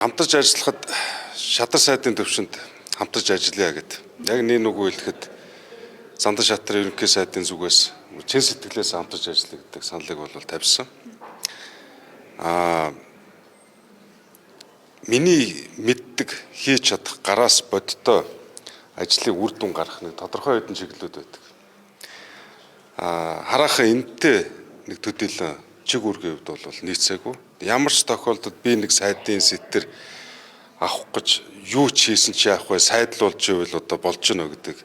Хамтарч ажиллахад шатар сайдын төвшөнд хамтарч ажиллая гэд. Яг нэг нүгүү хэлэхэд Зандан шатар ерөнхий сайдын зүгээс чин сэтгэлээс хамтарч ажиллая гэдэг саналыг бол тавьсан. Аа миний мэддэг хийж чадах гараас бодтой ажлыг үр дүн гаргах нэг тодорхой хэдэн чиглэлүүд байдаг. Аа хараахан энэтэй нэг төдийлөн чиг үүргийн хувьд бол нийцээгүй. Ямар ч тохиолдолд би нэг сайдын сэтэр авах гэж юу ч хийсэн чи яах вэ? Сайдлуулж ивэл одоо болж гинэ гэдэг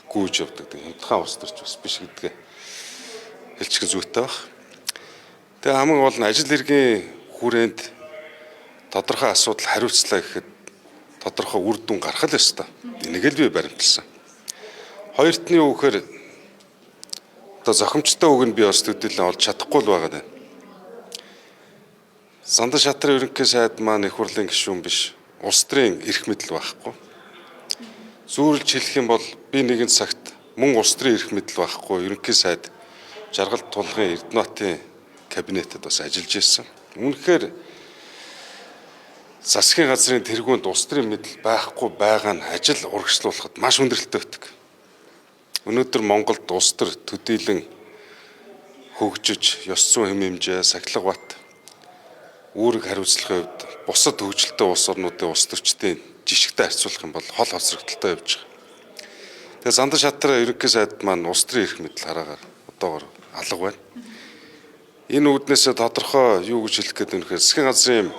гүйж явдаг. Хямдхан улс төрч бас биш гэдгээ хэлчихэн зүйтэй баг. Тэгээ хамгийн гол нь ажил хэргийн хүрээнд тодорхой асуудал хариуцлаа гэхэд тодорхой үр дүн гарах л ёстой. Энийг л би баримтлсан. Хоёрт нь юу гэхээр одоо зохимжтой үг нь би бас төдийлөн олж чадахгүй л байгаа даа. Зандан шатрын ерөнхий сайд маань их хурлын гишүүн биш. Улс төрийн эрх мэдэл байхгүй. Зүүрлж хэлэх юм бол би нэгэн цагт мөн улс төрийн эрх мэдэл байхгүй ерөнхий сайд Жаргал тулгын Эрдэнэтийн кабинетэд бас ажиллаж ирсэн. Үнэхээр засгийн газрын тэргуунд улс төрийн мэдэл байхгүй байгаа нь ажил урагшлуулахад маш хүндрэлтэй байдаг. Өнөөдөр Монголд улс төр төдийлөн хөгжиж, ёс зүйн хэм хэмжээ, сахилга бат үүрэг хариуцлагын хувьд бусад хөгжилтэй улс орнуудын улс төрчдийн жишгтэй харьцуулах юм бол хол хоцрогдолтой явж байгаа. Тэгээ Зандан шатраа ерөнхий сайд маань улс төрийн эрх мэдэл хараагаар одоогор алга байна. Энэ үүднээсээ тодорхой юу гэж хэлэх гээд байна гэхээр засгийн газрын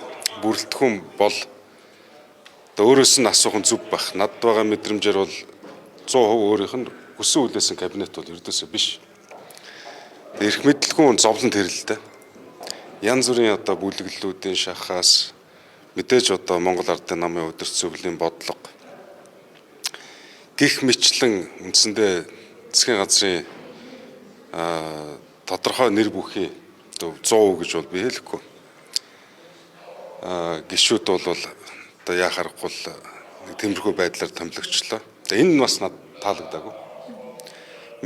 бүрэлдэхүүн бол одоо өөрөөс нь асуух нь зөв бах. Надад байгаа мэдрэмжээр бол 100% өөрийнх нь хүссэн үлээсэн кабинет бол ердөөсөө биш. Эрх мэдэлгүй зовлон тэрэлтэй. Янз бүрийн одоо бүлэглэлүүдийн шахаас мэдээж одоо Монгол Ардын намын удирц зөвлөлийн бодлого гих мэтлэн үндсэндээ засгийн газрын тодорхой нэр бүхий одоо 100% гэж бол би хэлэхгүй. Гишүүд бол одоо яа харахгүй л нэг тиймэрхүү байдлаар томилогчлоо. Энэ нь бас надад таалагдаагүй.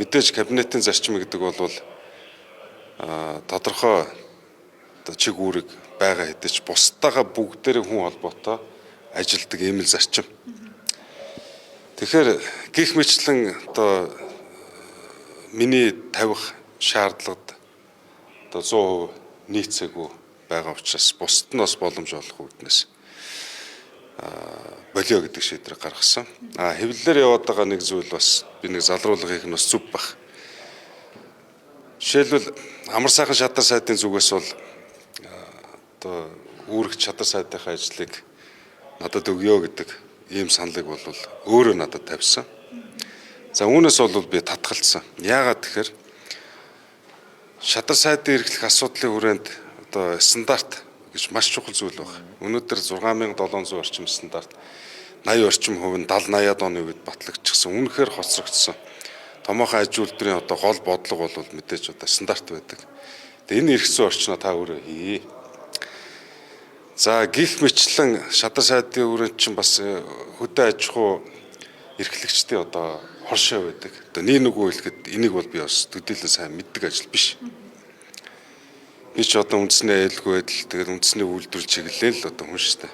Мэдээж кабинетийн зарчим гэдэг бол тодорхой одоо чиг үүрэг байгаа хэдий ч бусдаагаа бүгдээрээ хүн холбоотой ажилдаг ийм л зарчим. Тэгэхээр гих мэтлэн одоо миний тавих шаардлагад одоо 100% нийцээгүй байгаа учраас бусд нь бас боломж олох үүднээс болио гэдэг шийдвэр гаргасан. А хэвлэлээр яваад байгаа нэг зүйл бас би нэг залруулга хийх нь бас зүв бах. Жишээлбэл амар сайхан шатар сайдын зүгээс бол одоо үүрэгч шатар сайдынхаа ажлыг надад өгөө гэдэг ийм саналыг бол өөрөө надад тавьсан. За үүнээс бол би татгалцсан. Яагаад тэгэхээр шатар сайдын эрхлэх асуудлын хүрээнд одоо стандарт гэж маш чухал зүйл байна. Өнөөдөр 6700 орчим стандарт 80 орчим хувь нь 70 80-ад оны үед батлагдчихсан. Үнэхээр хоцрогдсон. Томоохон аж үйлдвэрийн одоо гол бодлого бол мэдээж одоо стандарт байдаг. Тэгээ энэ эрх зүйн орчноо та өөрөө хий. За гих мэтлэн шатар сайдын хүрээнд чинь бас хөдөө аж ахуй эрхлэгчдийн одоо хоршоо байдаг. Одоо нэг нүгүү хэлэхэд энийг бол би бас төдийлөн сайн мэддэг ажил биш. Би ч одоо үндэсний аюулгүй байдал тэгээд үндэсний үйлдвэрлэл чиглэлээ л одоо хүн шүү дээ.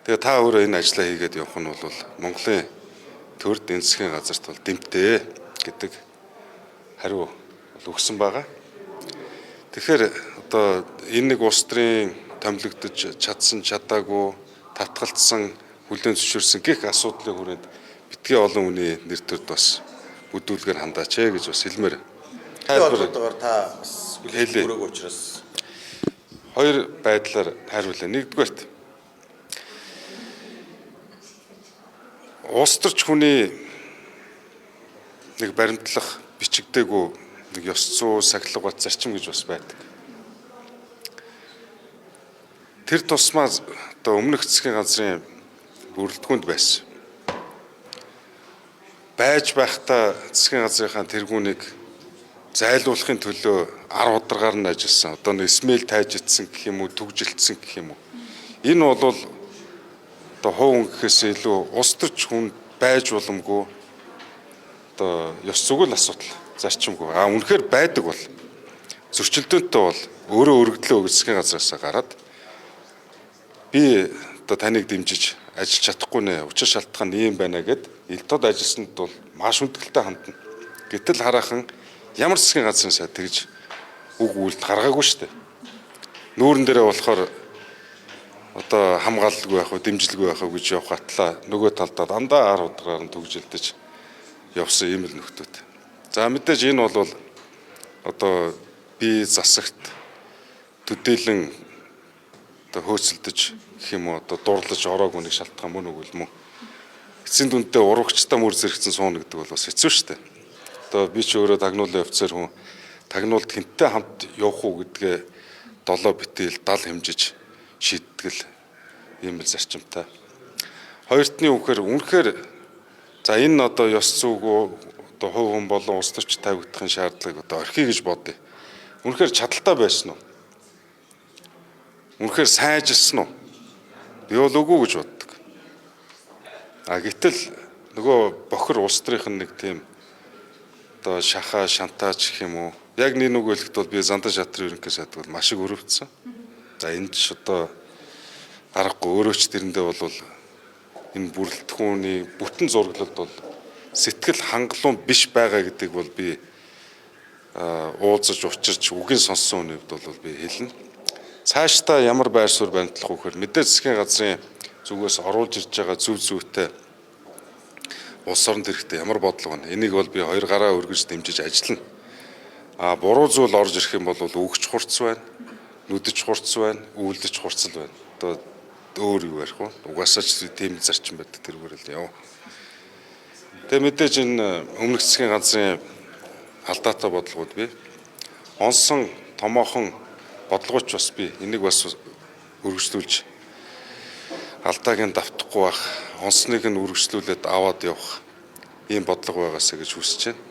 Тэгээ та өөрөө энэ ажлаа хийгээд явах нь бол Монголын төрд энэ засгийн газарт бол дэмтэй гэдэг хариу бол өгсөн байгаа. Тэгэхээр одоо энэ нэг улс төрийн томилогдож чадсан чадаагүй татгалцсан хүлээн зөвшөөрсөн гих асуудлын хүрээнд битгий олон хүний нэр төрд бас бүдүүлгээр хандаач ээ гэж бас хэлмээр. Тайлбар та бас хүлээн зөвшөөрөөгүй учраас хоёр байдлаар хариулаа. Нэгдүгээрт улс төрч хүний нэг баримтлах бичигдээгүй нэг ёс зүй сахилга бат зарчим гэж бас байдаг. Тэр тусмаа одоо өмнөх засгийн газрын бүрэлдэхүүнд байсан. Байж байхдаа засгийн газрынхаа тэргүүнийг зайлуулахын төлөө 10 ударгаар нь ажилласан. Одоо нэг смэл тайжидсан гэх юм уу, түгжилтсэн гэх юм уу. Энэ бол одоо хувь гэхээс илүү улс төрч хүн байж боломгүй одоо ёс зүгэл асуудал зарчимгүй. А үнэхээр байдаг бол зөрчилдөөнтэй бол өөрөө өргөдлөө өгөх засгийн газраас гараад Би одоо таныг дэмжиж ажиллаж чадахгүй нэ. Учир шалтгаан нь ийм байна гэд ил тод ажилласанд бол маш хүндэтгэлтэй хандна. Гэтэл хараахан ямар засгийн газрын сайд тэгж үг үйлдэл гаргаагүй шүү дээ. Нүүрэн дээрээ болохоор одоо хамгаалалгүй байх уу, дэмжлэгүй байх уу гэж явах атлаа нөгөө талдаа дандаа ар ударгаар нь түгжилдэж явсан юм л нөхдүүд. За, мэдээж энэ бол одоо би засагт төдийлөн одоо хөөцөлдөж гэх юм уу, одоо дурлаж ороогүй нэг шалтгаан мөн үгүй л мөн. Эцсийн дүндээ урагчтай мөр зэрэгцэн сууна гэдэг бол бас хэцүү шүү дээ. Одоо би ч өөрөө тагнуулын офицер хүн, тагнуулд хэнтэй хамт явах уу гэдгээ долоо битэл дал хэмжиж шийтгэл ийм л зарчимтай. Хоёртны үхээр үнэхээр за энэ одоо ёс зүйг одоо хувь хүн болон улс төрч тавигдахын шаардлагыг одоо орхиё гэж бодъё. Үнэхээр чадaltaй байсан уу? Үнэхээр сайн ажилласан уу? Би бол үгүй гэж боддог. А гэтэл нөгөө бохир улс төрийнх нь нэг тийм одоо шахаа шантаач гэх юм уу. Яг нэг үг хэлэхэд бол би Зандан шатрын ерөнхий сайд бол маш их өрөвдсөн. За, энэ ч одоо аргагүй, өөрөө ч тэрэндээ бол энэ бүрэлдэхүүний бүтэн зураглалд бол сэтгэл хангалуун биш байгаа гэдгийг бол би уулзаж учирч үгийн сонссон хүний хувьд бол би хэлнэ. Цаашдаа ямар байр суурь баримтлах вэ гэхээр мэдээж засгийн газрын зүгээс оруулж ирж байгаа зөв зүйтэй улс оронд хэрэгтэй ямар бодлого вэ? Энийг бол би хоёр гараа өргөж дэмжиж ажиллана. А буруу зүйл орж ирэх юм бол үгч хурц байна, нүдэж хурц байна, үйлдэж хурцл байна. Одоо өөр юу ярих вэ? Угаасаа ч тийм зарчим байдаг, тэрүүгээр л яв. Тэгээ мэдээж энэ өмнөх засгийн газрын алдаатай бодлогууд бий. Онсон томоохон бодлогооч бас бий. Энийг бас өргөжлүүлж алдааг нь давтахгүй байх, онсныг нь үргэлжлүүлээд аваад явах ийм бодлого байгаасаа гэж хүсэж байна.